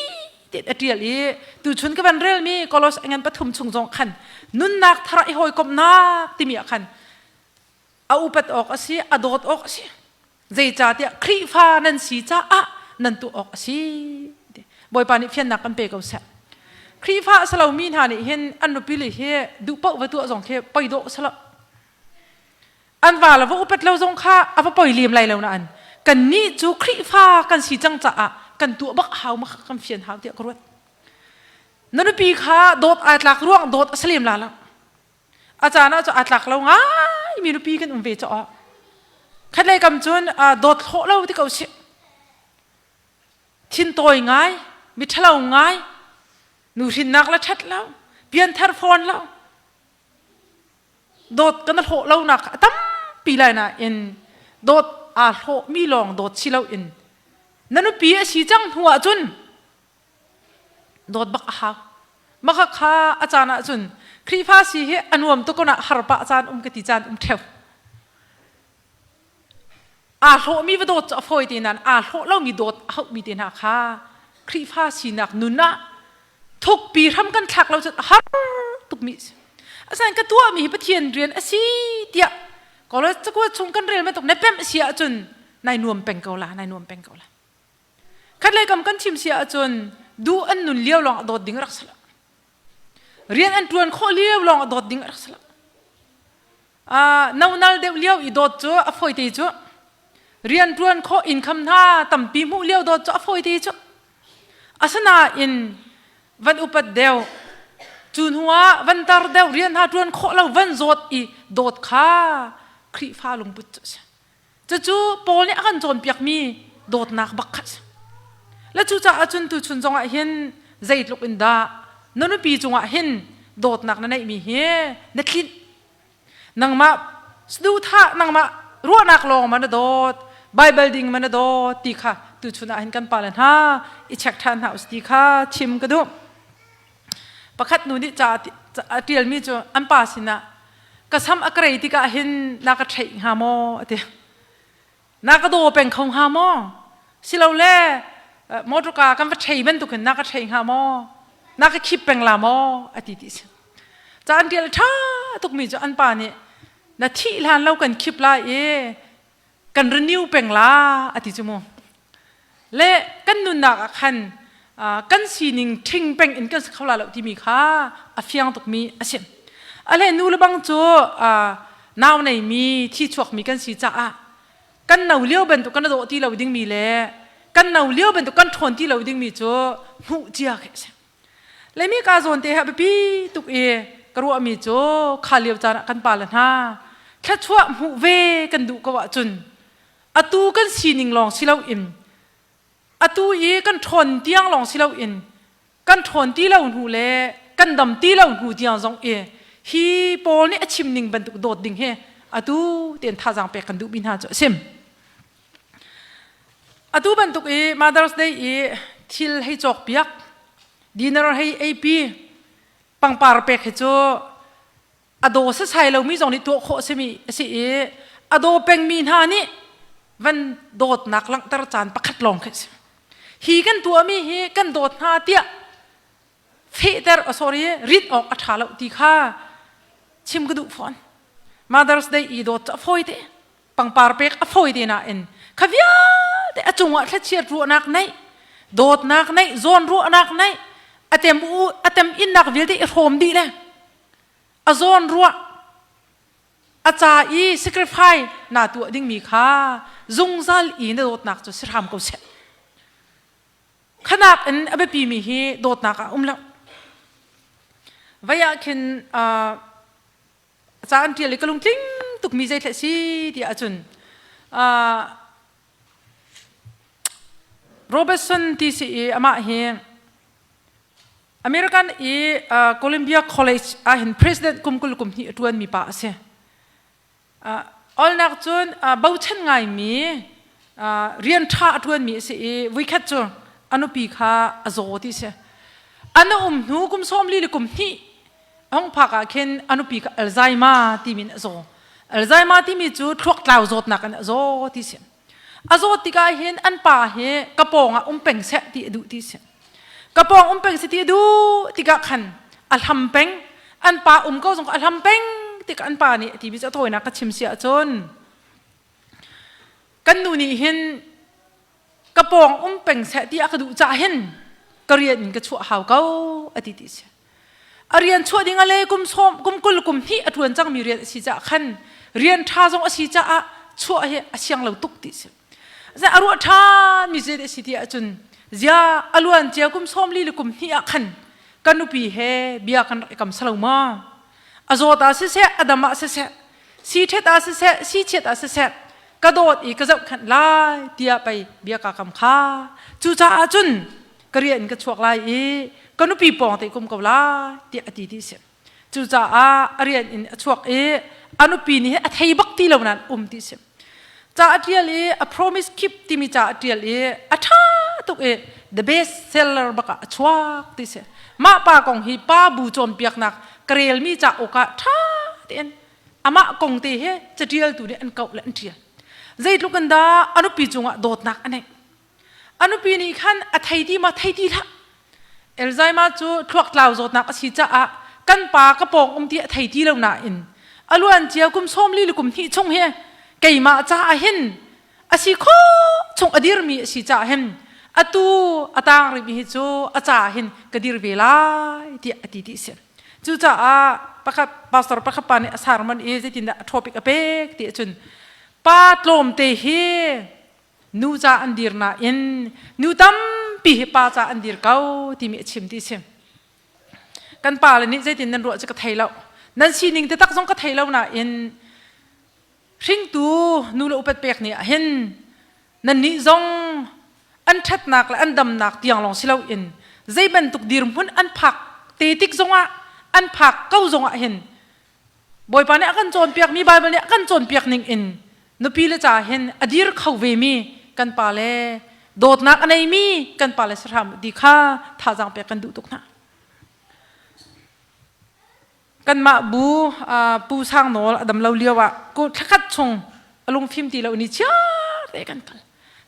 tein a ṭial i tuchun ka van relmi Kolos ngan pathum chung zong khan nunnak thar i hawikomhnak timi ah khan a upat awk a si a dawt awk a si Zeicahtiah Khrihfa nan si caah nan tuah awk a si. Bawipa nih fiannak kan pe ko seh. Khrihfa a si lomi hna nih hin an nupile hi duh paoh va tuah zong khi poi dawh a si lo. An va le va upat lo zong kha a va poi lem lai lo nain kannih cu Khrihfa kan si cang caah kan tuah bak hau ma kan fian hau tiah ka ruat. Na nupi kha dawt ai tlak ruang dawt a si lem la lo. A caan ah cu aa tlak lo ngai mi nupi kan um ve caw. Khatlei kam cun dawt hlawh lo ti ko sih. Thin tawi ngai, mi ṭhalo ngai, nu hrinnak la ṭhat lo, pianthar fawn lo. Dawt kan hlawh lo nak a tampi lai nain dawt aa hlawh mi lawng dawt si loin na nupi a si cang hnu ahcun Dawt bak a hau. Maka kha a caan ahcun Khrihfa si hi a nuam tuk ah har pah caan um ka ti caan um ṭheo. Aa hlawhmi va dawt cu a fawi te nain aa hlawh lomi dawt a hauhmi te hna kha Khrihfa sinak nun ah thukpi hram kan thlak lo cun a har tukmi a si. Asinain ka tuahmi hi Pathian rian a si tiah Kawlrawn cakuat chung kan rel bantuk na pemh si ahcun nai nuam peng ko la, nai nuam peng ko la. Khatlei kam kan chim si ahcun duh an nun lio lawng a dawt ding rak si lo. Rian an ṭuan khawh lio lawng a dawt ding rak si lo. No nal deuh lio i dawt cu a fawi te cu. Rian ṭuan khawh income hna tampi hmuh lio dawt cu a fawi te cu. Asinain van upat deuh cu hnu ah van tar deuh rian hna ṭuan khawh lo van zawt i dawt kha Khrihfa lungput cu a si. Cucu Paul nih a kan cawnpiakmi dawtnak bak kha a si. Le cucaah cun tuchun zongah hin zeitluk in dah na nupi cungah hin dawtnak na neihmi hi na tlinh. Nangmah saduhthah nangmah ruahnak lawng ma na dawt, Bible ding ma na dawt ti kha tuchun ah hin kan pale hna i check ṭhan hna usih ti kha chim ka duh. Pakhat nu nih ca a ṭialmi cu an pa sinah ka sam a ka rei tikah hin na ka ṭheih hnga maw a ti. Na ka daw peng kho hnga maw? Silole motorka kan va ṭhei bantukin na ka ṭhei hnga maw? Na ka khip peng la maw? a ti ti si. Ca an ṭial ṭha tukmi cu an pa nih na thih hlan lo kan khip lai i kan renew peng la a ti cu mu. Le kan nunnak ah khan kan sining ṭhing peng in kan si kho la lo timi kha a fiang tukmi a si. A le nu le bang cu nau neimi thi chuakmi kan si caah kan no lio bantuk kan dawh ti lo dingmi le kan no lio bantuk kan ṭhawn ti lo dingmi cu hmuh cia khi a si. Le mi ka zawn te ha biapi tuk i ka ruahmi cu kha lio caan ah kan pa le hna thluachuah hmuh ve kan duh ko ahcun atu kan sining lawng si loin atu i kan ṭhawn tiang lawng si loin kan ṭhawn ti lo hnu le kan dam ti lo hnu tiang zong i hi Paul nih a chim ning bantuk dawt ding hi atu tein thazaang pek kan duhmi hna cu a sim. Atu bantuk i Mother's Day i thil hei cawk piak, dinner hei eipi, pangpar pek hi cu a daw sasai lomi zong nih tuah khawh a simi a si i a daw pengmi hna nih van dawtnak langhter caan pakhat lawng khi a si. Hi kan tuahmi hi kan dawt hna tiah fehter sorry rit awk a ṭha lo ti kha chim ka duh fawn. Mother's Day i dawt cu a fawi te. Pangpar pek a fawi te nain kha vialte a cungah thlachiat ruahnak neih, dawtnak neih, zawn ruahnak neih, a tem u a tem innak vialte i hrawm dih le a zawn ruah a ca i sacrifice na tuah dingmi kha zungzal i na dawtnak cu si hram ko seh. Khanak in a biapimi hi dawtnak ah um lo. Vai ah khin ca an ṭial i ka lungtling tukmi zeithleh si ti ahcun Robertson ti si i amah hi American i Columbia College ah hin president kum 20 kum hnih a ṭuanmi pa a si. Olnak cun bochan ngaimi rian ṭha a ṭuanmi a si i vuikhat cu a nupi kha a zaw ti si. An um hnu kum 40 le kum hnih a hung phak ah khin a nupi kha Alzheimer timi in a zaw. Alzheimer timi cu thluak tlau zawtnak in a zaw ti si. A zawt tikah hin an pa hi ka pawng ah um peng seh ti a duh ti si. Ka pawng um peng seh ti a duh tikah khan a hlam peng. An pa um ko zong a hlam peng tikah an pa nih a ti mi cu a tawinak ka chim si ahcun kan nu nih hin ka pawng um peng seh ti a ka duh cah hin ka rian in ka chuah hau ko a ti ti si. A rian chuah ding a le kum sawm kum 20 kum hnih a ṭuan cangmi rian a si caah khan rian ṭha zong a si caah chuah hi a siang lo tuk ti si. A ruah ṭhan mi zei a si ti ahcun zia a luan cia kum 40 le kum hnih ah khan ka nupi he bia kan rak i kam salo ma? A zawt ah siseh, a dam ah siseh, si ṭhet ah siseh, si chiat ah siseh, ka dawt i ka zohkhenh lai tiah pei bia ka kam kha. Cucaah cun ka rian in ka chuak lai i ka nupi pawng te kum ko lai tiah a ti ti si. Cucaah a rian in a chuak i a nupi nih a thei bak ti lo nain um ti si. Ca a ṭial i a promise keep timi ca a ṭial i a ṭha tuk i the best seller bak ah a chuak ti si. Mah pa kong hi pa bu cawnpiaknak ka relmi cauk ah ṭha tein amah kong te hi caṭialtu nih an kauh le an ṭial. Zeitluk in dah a nupi cungah dawtnak a neih. A nupi nih khan a thei ti ma thei ti hlah. Alzheimer cu thluak tlau zawtnak a si caah kan pa ka pawng um ti a thei ti lo nain a luan cia kum 40 le kum hnih chung hi keimah caah hin a si khawh chung a dirmi a si caah hin atu a tang rihmi hi cu a caah hin ka dir ve lai tiah a ti ti si. Cucaah pakhat pastor pakhat pa nih a sermon i zeitindah a topic a pek ti ahcun pa tlawmte hi nu ca an dir nain nu tampi hi pa ca an dir ko timi a chim ti si. Kan pa le nih zeitin nan ruah cu ka thei lo. Nan sining taktak zong ka thei lo nain hringtu nu le upat pek ni ah hin nannih zong an ṭhatnak le an damnak tiang lawng si loin zei bantuk dirhmun an phak te tik zongah an phak ko zongah hin Bawipa nih a kan cawnpiakmi Baibal nih a kan cawnpiak ning in nupi le ca hin a dir kho vemi kan pa le dawtnak a neimi kan pa le sahram ti kha thazaang pek kan duh tuk hna. Kanmah bu Pu Sang Nawl a dam lo lio ah ku thlakhat chung a lungfim ti lo ni chiar te kan kal.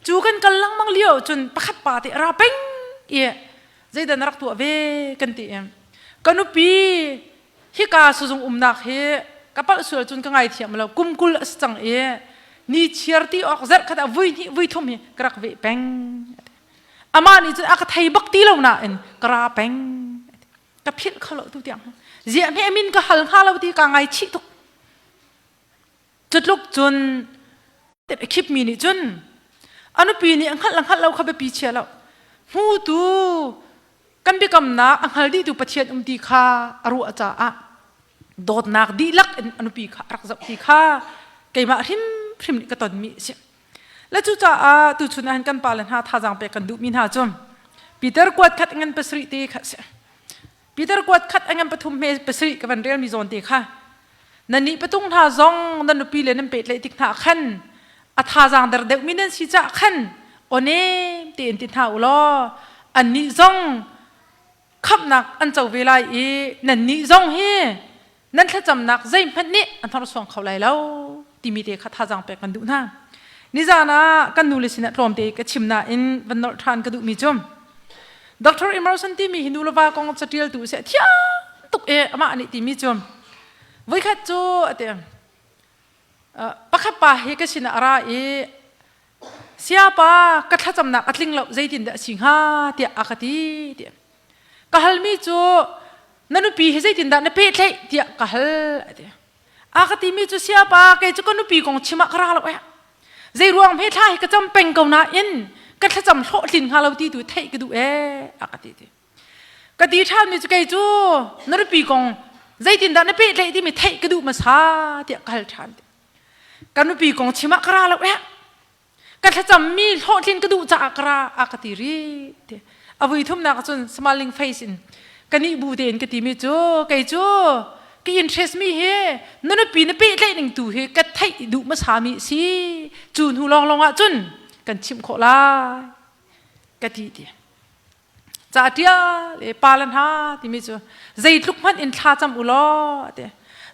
Cu kan kal lengmang lio cun pakhat pa te ra peng i zeidah na rak tuah ve kan ti i ka nupi hika suzung umnak hi ka palh sual cun ka ngaithiam lo kum 20 a si cang i ni chiar ti awk zarh khat ah vui hnih vui thum hi ka rak veh peng amah nih cun a ka thei bak ti lo nain ka ra peng ka philh kho lo tu tiang ziah hme min ka hal hnga lo ti ka ngaichih tuk Cutluk cun a khipmi nih cun a nupi nih a hngalh le hngalh lo kha biapi chia lo. Hmutu Kan biakamnak a hngal dihtu Pathian um ti kha a ruah caah dawtnak dihlak in a nupi kha a rak zoh ti kha keimah hrimhrim nih ka tonmi a si. Le cucaah tuchun ah hin kan pale hna thazaang pek kan duhmi hna cu Peter kuat khat ngan pasarih te kha a si. Peter kuat khat a ngan pathum hme pasarih ka van relmi zawn te kha nannih patung hna zong nan nupi le nan pehtlaih tik hna khan a thazaang der deuhmi nan si caah khan awnem tein ti hna u law annih zong khamhnak an co ve lai i nannih zong hi nan thlacamnak zeihmanh nih an hnorsuang kho lai lo timi te kha thazaang pek kan duh hna. Nizan ah kan nu le sinah tlawmte ka chim nain van nolh ṭhan ka duhmi cu Dr. Emerson timi hi nu le va kong catialtu a si thiam tuk e amah nih timi cu voikhat cu ati pakhat pa hi ka sinah a ra i siapa ka thlacamnak a tling lo zeitin dah a si hnga tiah a ka ti tiah ka halmi cu na nupi hi zeitindah na pehtlaih tiah ka hal ati a ka timi cu siapa kei cu ka nupi kong chim ah ka ra lo eh zei ruang hme thla hi ka cam peng ko nain ka thlacam hlawhtlin hnga lo ti tu theih ka duh eh a ka ti ti ka ti ṭhan mi cu kei cu na nupi kong zeitindah na pehtlaih timi theih ka duh hmasa tiah ka hal ṭhan ka nupi kong chim ah ka ra lo eh ka thlacammi hlawhtlin ka duh caah ka ra a ka ti ri ti a vui thumnak cun smiling face in ka nih bu tein ka timi cu kei cu ka interest mi hi na nupi na pehtlaih ning tu hi ka theih duh hmasa mi si cu hnu lawng lawng ah cun kan chimh khawh lai ka ti ti ca ṭial e pa le hna timi cu zeitluk hmanh in thla cam u law ti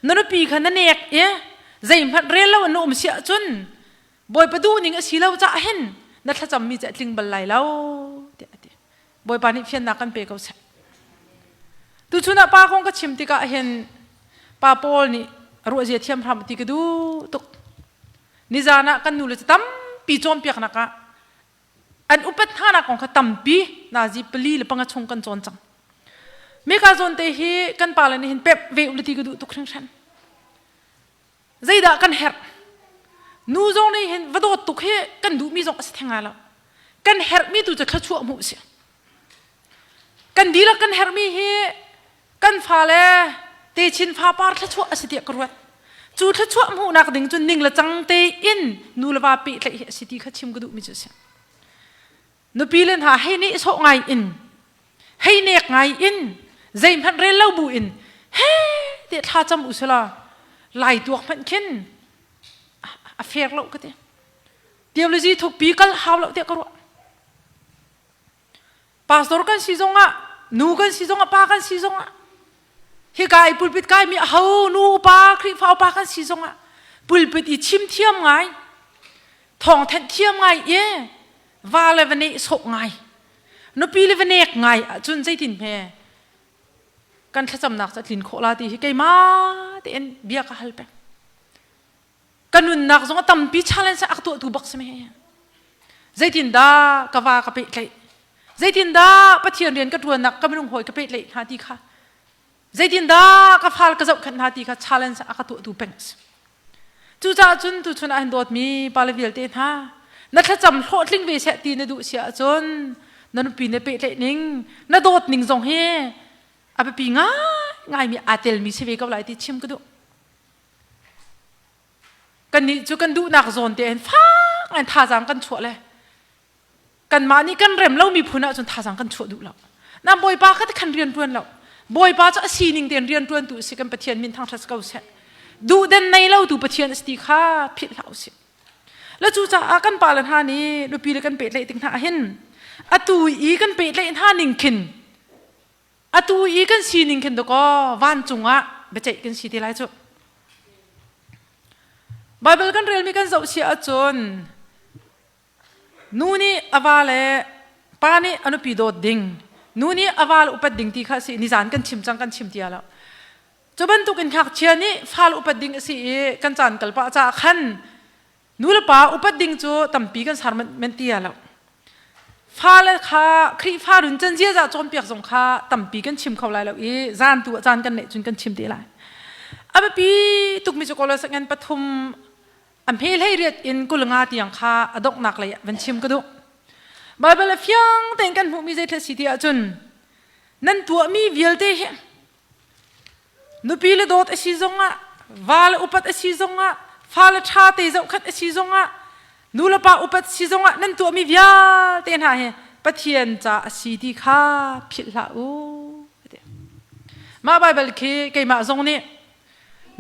na nupi kha na nek i zeihmanh rel lo in na um si ahcun Bawipa duhning a si lo caah hin na thlacammi cu a tling bal lai lo tiah a ti. Bawipa nih fiannak kan pe ko seh. Tuchun ah pa kong ka chim tikah hin pa Paul nih ruahzia thiam hram ti ka duh tuk. Nizan ah kan nu le cu tampi cawnpiaknak ah an upat hnanak kong kha tampi nazi pali le panga chung kan cawn cang. Mika zawn te hi kan pa le nih hin pep ve u ti ka duh tuk hringhran. Zeidah kan herh? Nu zong nih hin va dawt tuk hi kan duhmi zong a si theng lai lo. Kan herhmi tu cu thluachuah hmuh a si. Kan dihlak kan herhmi hi kan fale techin fapar thluachuah a si tiah ka ruat. Cu thluachuah hmuhnak ding cu ning le cang tein nu le va pehtlaih hi a si ti kha chim ka duhmi cu a si. Nupi le hna hei nih sawh ngai in hei nek ngai in zeihmanh rel lo bu in he tiah thla cam u sila lai tuak hmanh khin a fair lo ka ti. Theology thukpi kal hau lo tiah ka ruah. Pastor kan si zongah nu kan si zongah pa kan si zongah hika i pulpit kai mi aho nu upa Khrihfa upa kan si zongah pulpit i chim thiam ngai thawng thenh thiam ngai i va le va neh sawh ngai nupi le va nek ngai ahcun zeitin hme kan thlacamnak cu a tlin khawh la ti hi keimah tein bia ka hal peng ka nunnak zong a tampi challenge a tuahtu bak si me zeitindah ka va ka pehtlaih zeitindah Pathian rian ka ṭuannak ka minung hawi ka pehtlaih hna ti kha zeitindah ka fal ka zohkhenh hna ti kha challenge a ka tuahtu peng a si Cucaah cun tuchun ah hin dawtmi pale vialte hna na thlacam hlawhtling ve seh ti na duh si ahcun na nupi na pehtlaih ning na dawt ning zong hi a biapi ngaingaimi aa telmi si ve ko lai ti chim ka duh. Kannih cu kan duhnak zawn te hin fak ngai thazaang kan chuah le kanmah nih kan rem lomi phun ahcun thazaang kan chuah duh lo na bawipa kha khan rian tuan lo bawipa cu a sining tein rian tuantu a si kan pathian min thangṭhat ko seh duhden nei lo tu pathian a si ti kha philh hlah usih le cucaah kan pa le hna nih nupi le kan pehtlaih tik hna hin atu i kan pehtlaih hna ning khin atu i kan sining khin dakaw vancung ah biaceih kan si te lai cu Bible kan relmi kan zoh sia ahcun Nu nih a va le pa nih a nupi dawt ding, nu nih a va le upat ding ti kha a si. Nizan kan chim cang kan chim tia lo. Cu bantuk in ngakchia nih fale upat ding a si i kan caan kal pah caah khan nu le pa upat ding cu tampi kan sar men tia lo. Fale kha Khrihfa run can ziaza cawnpiak zong kha tampi kan chim kho lai lo i zan tu ah caan kan neih cun kan chim te lai. A biapi tukmi cu Kolose ngan pathum A hme hlei riat in 50 tiang kha a donghnak lei ah van chim ka duh. Baibal a fiang tein kan hmuhmi zei thil si ti ahcun. Nan tuahmi vialte hi nupi le dawt a si zongah, va le upat a si zongah, fale ṭha te zohkhat a si zongah, nu le pa upat si zongah nan tuahmi vialte hna hi Pathian ca a si ti kha philh hlah u. Mah Baibal khi keimah zong nih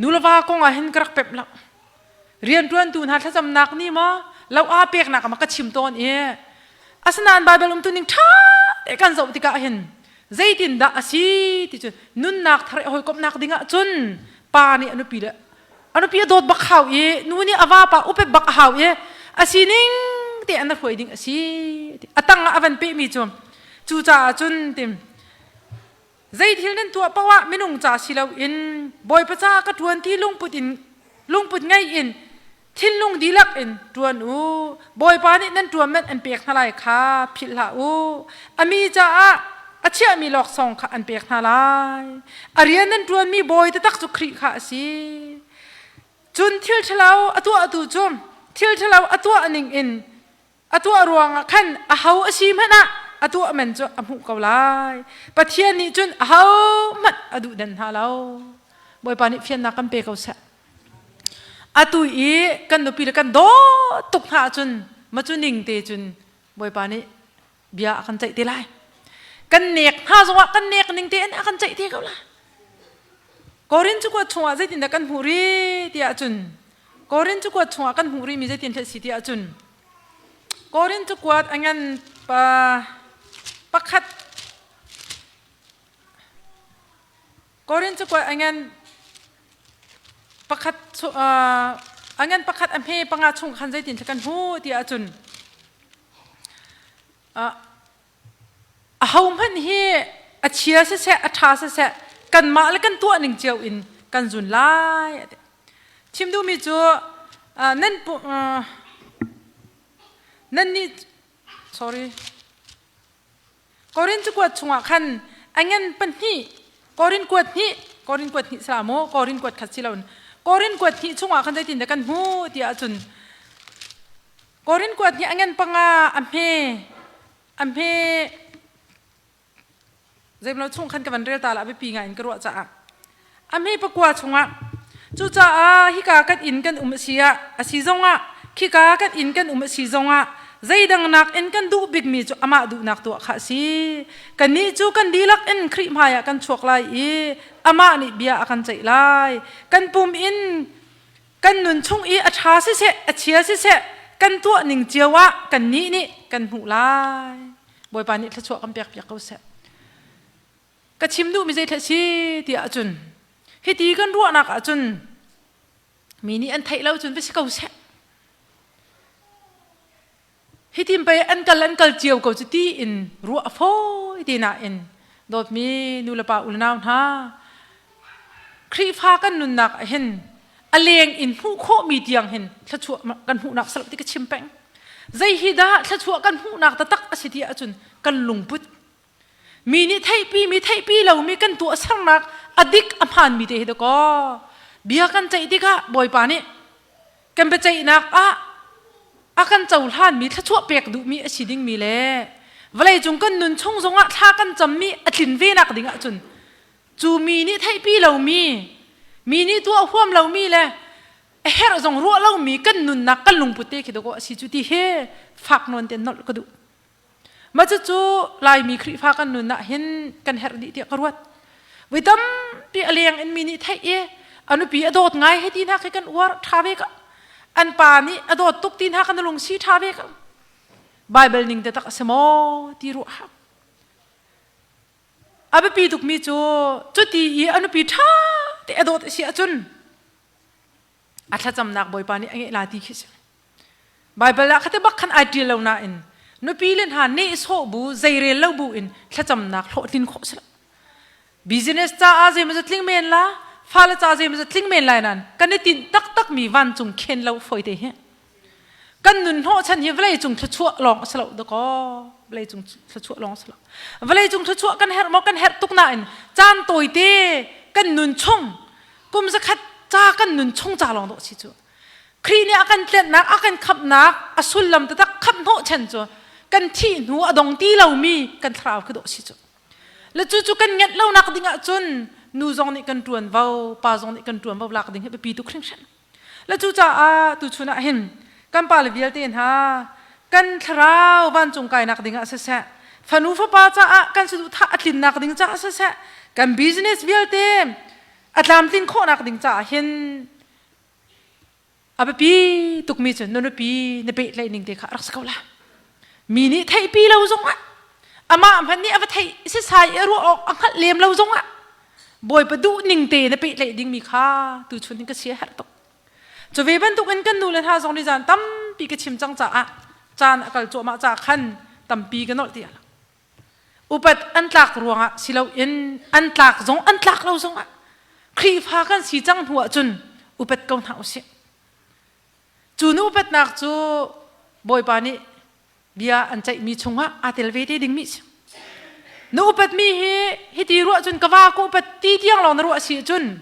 nu le va kong ah hin ka rak pemh lo. Rianṭuantu hna thlacamnak nih maw lo aa peknak ah ka chim tawn i asinain Baibal umtu ning ṭha te kan zoh tikah hin zeitindah a si ti cu nunnak thar i hawikomhnak ding ah cun pa nih a nupi le a nupi a dawt bak hau i nu nih a vapa upet bak a hau i a sining te an hruai ding a si a tang ah a van pehmi cu cucaah cun tim Zei thil nan tuah paoh ah minung ca si loin Bawipa ca ka ṭuan ti lungput in lungput ngei in thinlung dihlak in ṭuan u. Bawipa nih nan ṭuan man an pek hna lai kha philh hlah u. A mi caah a chiahmi lawksawng kha an pek hna lai. A rian nan ṭuanmi bawi taktak cu Khrih kha a si. Cun thil ṭhalo a tuahtu cu thil ṭhalo a tuah ning in A tuah ruangah khan aho a si hmanh ah a tuah man cu a hmuh ko lai. Pathian nih cun aho hmanh a duh dan hna lo. Bawipa nih fiannak kan pe ko seh. Atu i kan nupi le kan dawt tuk hna ahcun ma cu ning te cun Bawipa nih bia a kan ceih te lai. Kan nek hna zongah kan nek ning tein a kan ceih te ko lai. Korin cu chungah zeitindah kan hmuh rih tiah cun Korin cakuat chungah kan hmuh rihmi zeitin hlei si ti ahcun Korin cakuat a ngan pa pakhat Korin cakuat a ngan pakhat a ngan pakhat a hme panga chung khan zeitin kan hmu ti ahcun Ahohmanh hi a chia siseh a ṭha siseh kanmah le kan tuah ning cio in kan zun lai. Chim duhmi cu nan nan nih sorry Korin cakuat chungah khan a ngan pahnih Korin kuat hnih Korin kuat hnih sala maw Korin kuat khat si loin Korin kuat hnih chungah khan zeitin dah kan hmu tiah cun Korin kuat nih a ngan panga a hme a hme zeimlo chung khan ka van rel ta la biapi ngai in ka ruah caah a hme pakua chungah cucaah hika kan inn kan um a si ah a si zongah khika kan inn kan um a si zongah zeidang nak in kan duh bikmi cu amah duhnak tuah kha a si kannih cu kan dihlak in Khrih hmaiah kan chuak lai i amah nih bia a kan ceih lai kan pum in Kan nun chung i a ṭha siseh, a chia siseh, kan tuah ning cio ah kannih nih kan hmuh lai. Bawipa nih thluachuah kan pekpiak ko seh. Ka chim duhmi zei thla si ti ahcun hiti kan ruahnak ahcun mi nih an theih lo cun va si ko seh. Hitin pei an kal an kal cio ko cu ti in ruah a fawi ti nain dawtmi nu le pa u le nau hna Khrihfa kan nunnak ah hin a leng in hmuh khawhmi tiang hin thluachuah kan hmuhnak salap ti ka chim peng. Zei hi dah thluachuah kan hmuhnak taktak a si ti ahcun kan lungput mi nih theihpi mi theihpi lomi kan tuahsernak a dik a hmaanmi te hi dakaw bia kan ceih tikah Bawipa nih kan biaceihnak ah a kan cohlanmi thluachuah pek duhmi a si dingmi le vawleicung kan nun chung zongah thla kan cammi a tlin ve nak ding ahcun cu mi nih theihpi lomi mi nih tuah huam lomi le a herh zong ruah lomi kan nunnak kan lungput te khi dawh a si cu ti hi fak nawn ten nolh ka duh Mah cucu Laimi Khrihfa kan nun ah hin kan herh dih tiah ka ruat. Voi tampi a leng in mi nih theih i a nupi a dawt ngai hei ti hna khi kan uar ṭha ve ko. An pa nih a dawt tuk ti hna kan lungsi ṭha ve ko. Bible ning te tak a si maw ti ruah hau. A biapi tukmi cu cuti i a nupi ṭha te a dawt a si ahcun a thlacamnak Bawipa nih a ngeih la ti khi si. Baibal ah khate bak khan ai ṭial lo nain nupi le hna nehsawh bu zeirel lo bu in thlacamnak hlawhtlin khawh si lo. Business caah zeimaw tling men la, fale ca zeimaw tling men lai nan kan i tinh taktakmi vancung khen lo foi te hi. Kan nun hnawhchan hi vawlei cung thluachuah lawng a si lo dakaw. Vawlei cung thluachuah lawng a si lo. Vawlei cung thluachuah kan herh maw kan herh tuk nain caan tawite kan nun chung kum zakhat ca kan nun chung ca lawng dawh si cu. Khrih nih a kan tlenhnak, a kan khamhnak, a sullam taktak khamh hnawhchan cu kan thih hnu a dong ti lomi kan thlarau khi dawh si cu. Le cucu kan ngenh lonak ding ahcun nu zong nih kan ṭuanvo, pa zong nih kan ṭuanvo lak ding hi biapi tuk hringhran. Le cucaah tuchun ah hin kan pale vialte hna kan thlarau vancung kainak ding ah siseh, fanu fapa caah kan saduhthah a tlinnak ding caah siseh, kan business vialte a tlamtlin khawhnak ding caah hin a biapi tukmi cu na nupi na pehtlaih ning te kha a rak si ko la. Mi nih theihpi lo zongah amah hmanh nih a va theih sisai i a ruah awk a hngalh lem lo zongah Bawipa duh ning te na pehtlaih dingmi kha tuchun hin ka sia herh tuk. Cu ve bantukin kan nu le hna zong nih zan tampi ka chim cang caah caan a kal cuahmah caah khan tampi ka nolh ti a lang. Upat an tlak ruangah si loin an tlak zong an tlak lo zongah Khrihfa kan si cang hnu ahcun upat ko hna usih. Cu nu upatnak cu Bawipa nih bia an ceihmi chungah aa tel ve te dingmi si. Na upatmi hi hiti ruah cun ka va ka upat ti tiang lawng na ruah si ahcun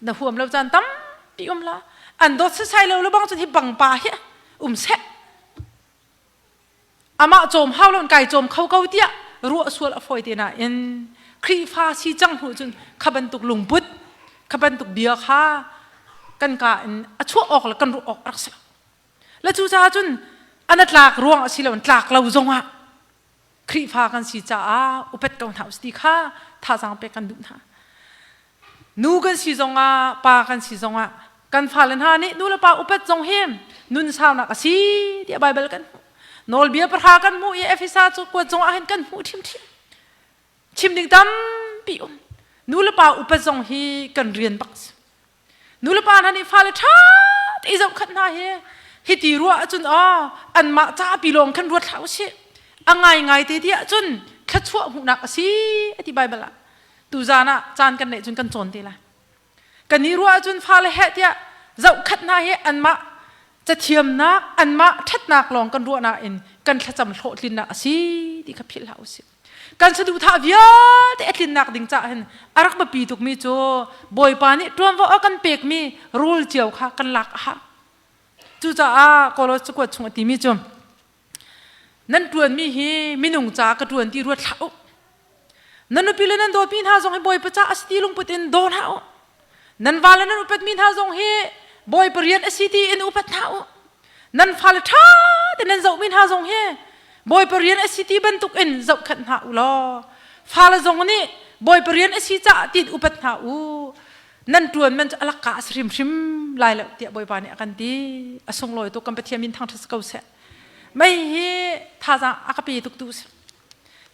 na huam lo caan tampi um la. An dawt sasai lo le bang cun hi bang pa hi um seh. Amah cawm hau lo kai cawm kho ko tiah ruah sual a fawi te nain Khrihfa si cang hnu cun kha bantuk lungput kha bantuk bia kha kan ka in a chuah awk le kan ruah awk a rak si lo. Le cucaah cun an a tlak ruang a si lo tlak lo zongah Khrihfa kan si caah upat ko hna usih ti kha thazaang pek kan duh hna. Nu kan si zongah pa kan si zongah kan fale hna nih nu le pa upat zong hi nun saunak a si tiah Baibal kan hmuh. Nawlbia pahra kan hmuh i Efesa cu kuat zongah hin kan hmuh ṭhimṭhim. Chim ding tampi um. Nu le pa upat zong hi kan rian bak si. Nulepa hna nih fale ṭha te zohkhat hna hi hiti ruah ahcun aw anmah ca pi lawng khan ruat hlah usih. A ngaingai te ti ahcun thluachuah hmuhnak a si a ti Baibal ah. Tuzaan ah caan kan neih cun kan cawn te lai. Kan i ruah ahcun fale heh tiah zohkhat hna hi anmah cathiamnak anmah ṭhatnak lawng kan ruah nain kan thlacam hlawhtlinnak a si ti kha philh hlah usih. Kan saduhthah vialte a tlinnak ding caah hin a rak biapi tukmi cu Bawipa nih ṭuanvo a kan pekmi rul cio kha kan lak a hau. Cucaah Kolos cakuat chung a timi cu nan ṭuanmi hi minung ca ka ṭuan ti ruat hlah u. Nan nupi le nan dawtmi hna zong hi Bawipa ca a si ti lungput in daw hlah u. Nan vale nan upatmi hna zong hi Bawipa rian a si ti in upat hna u. Nan fale ṭha te nan zohmi hna zong hi Bawipa rian a si ti bantuk in zohkhenh hna u law fale zong nih Bawipa rian a si caah tiin upat hna u. Nan ṭuan man cu a lakka a si hrimhrim lai lo tiah Bawipa nih a kan ti. A sunglawi tuk kan Pathian min thangṭhat si ko seh. Mei hi thazaang a ka pe tuk tu si.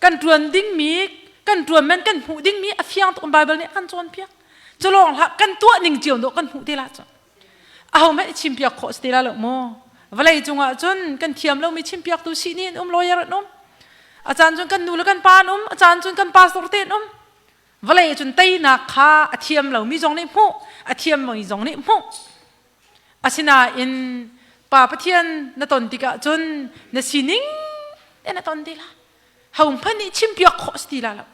Kan ṭuan dingmi kan ṭuan man kan hmuh dingmi a fiang tuk Baibal nih a kan cawnpiak. Cu lawng hlah kan tuah ning cio dawh kan hmuh te la cu. Ahohmanh i chimpiak khawh si te la lo maw? Vawlei cungah cun kan thiam lomi chimpiaktu sihni an um, lawyer an um. A caan cun kan nu le kan pa an um, a caan cun kan pastor te an um. Vawlei cun teinak kha a thiam lomi zong nih hmuh, a thiam mi zong nih hmuh. Asinain Pa Pathian na ton tikah cun na sining te na ton ti la. Ho hmanh nih chimpiak khawh si ti la lo.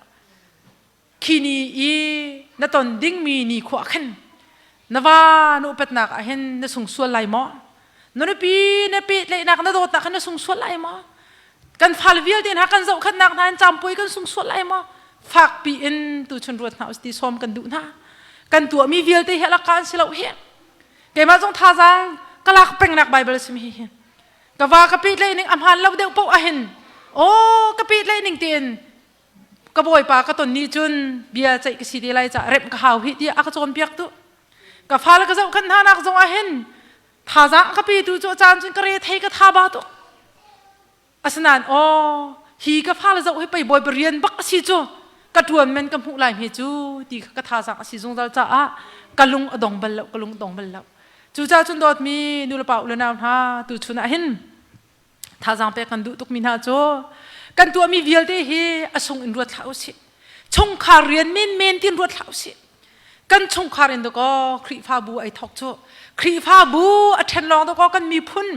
Khi ni i na ton dingmi ni khua khan na va na upatnak ah hin na sung sual lai maw? Na nupi na pehtlaihnak na dawtnak khan na sung sual lai maw? Kan fale vialte hna kan zohkhatnak hna in campuai kan sung sual lai maw? Fakpi in tuchun ruat hna usih ti sawm kan duh hna. Kan tuahmi vialte hi alaka an si lo hi. Keimah zong thazaang ka lak pengnak Bible a simi hi hi. Ka va ka pehtlaih ning a hmaan lo deuh paoh ahhin aw ka pehtlaih ning tein ka bawipa ka ton ni cun bia ceih ka si te lai caah remh ka hau hi tiah a ka cawnpiak tu ka fale ka zohkhenh hna nak zong ah hin thazaang ka petu cu a caan cun ka re thei ka tha ba tuk asinain aw hi ka fale zoh hi pei bawipa rian bak a si cu ka tuan men ka hmuh lai hme cu ti kha ka thazaang a si zungzal caah ka lung a dong bal lo ka lung dong bal lo cucaah cun dawtmi nulepa u le nau hna tu chun ah hin Thazaang pek kan duh tukmi hna cu kan tuahmi vialte hi a sung in ruat hlah usih. Chungkhar rian menmen tin ruat hlah usih. Kan chungkhar in dakaw Khrihfabu ai thawk cu. Khrihfabu a ṭhen lawng dakaw kan miphun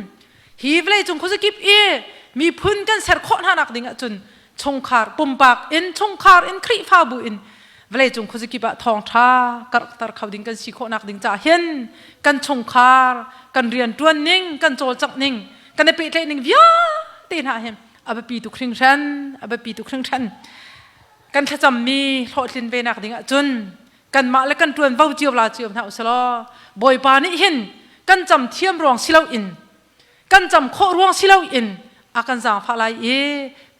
hi vawleicung khuazakip i miphun kan ser khawh hna nak ding ahcun chungkhar pumpak in chungkhar in Khrihfabu in vawleicung khuazakip ah thawngṭha karhter kho ding kan si khawhnak ding caah hin kan chungkhar kan rianṭuan ning kan cawlcangh ning kan i pehtlaih ning vialte hna hin a biapi tuk hringhran a biapi tuk hringhran. Kan thlacammi hlawhtlin ve nak ding ahcun kanmah le kan ṭuanvo cio la cio hna usalaw Bawipa nih hin kan cam thiam ruang si loin kan cam khawh ruang si loin a kan zaangfah lai i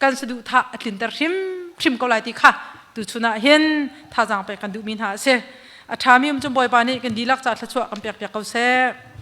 kan saduhthah a tlinter hrimhrim ko lai ti kha tuchun ah hin thazaang pek kan duhmi hna a si. A ṭhami um cu Bawipa nih kan dihlak ca thluachuah kan pek piak ko seh.